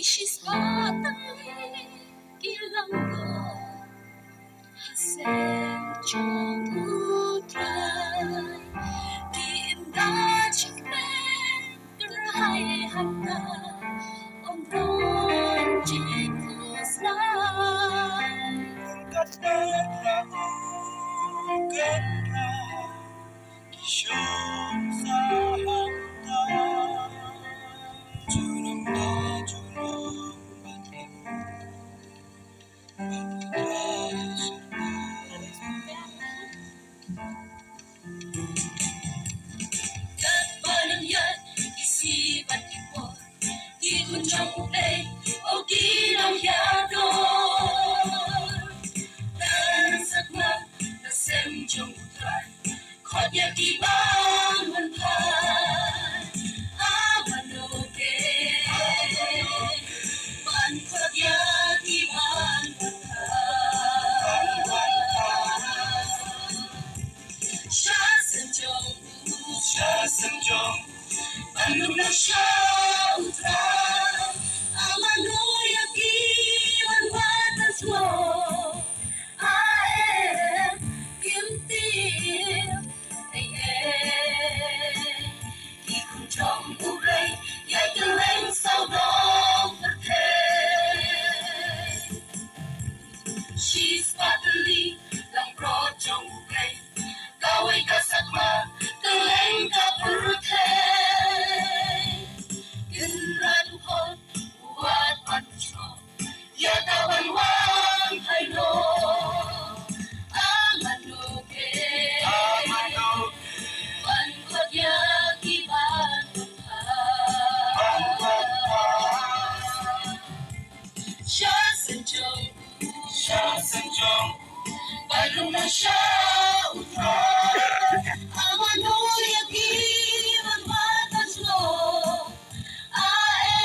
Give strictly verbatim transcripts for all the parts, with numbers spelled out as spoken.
Shi spah tylli ki langbrot ha sem jong U Trai, ki im da jingkmen kyrhai hangta, ym don jingkhuslai. Kat kat ra u kat ra. Ki khun jong U Blei, o ki nongïadon. Nang sakma na sem jong U Trai, khot ïa ki ban wan phai. A mano ke ban khot ïa ki ban wan phai. Sha sem jong, sha sem jong, ban lum noh sha U Trai. A mano ïa ki ban wad ban sngewthuh. A em kim tieng ei ei. Ki khun jong U Blei ïai kylleng sawdong pyrthei. Shi spah tylli langbrot jong U Blei, kawei ka sakma kylleng ka pyrthei. Kynrad u khot, u wad bad u shnong, ïa ka ban wan haino. A mano ke, a mano ke ban khot ïa ki ban wan phai. Sha sem jong, sha sem jong, ban lum noh sha U Trai. A mano ïa ki ban wad ban sngewthuh. A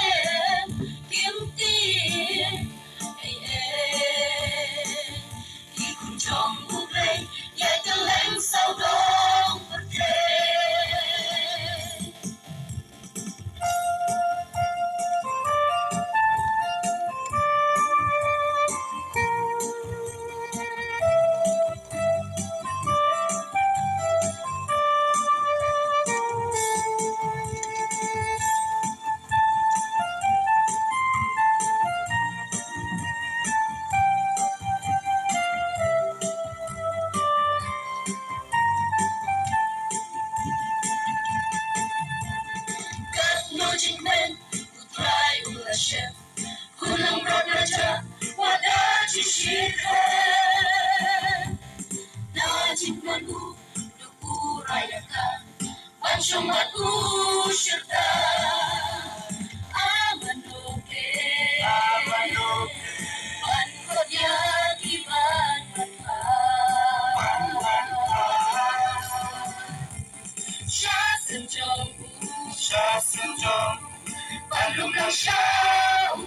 em kim tieng ei ei. Ki khun jong U Blei ïai kylleng sawdong pyrthei. Katno jingkmen U Trai u la shem. Khun langbrot raja, wat da jingshitom. Da jingwan u, duk u rah ïa ka, ban shong bad u shirta. A mano ke, a mano ke ban khot ïa ki ban wan phai. Sha sem jong, sha sem jong, ban lum noh sha U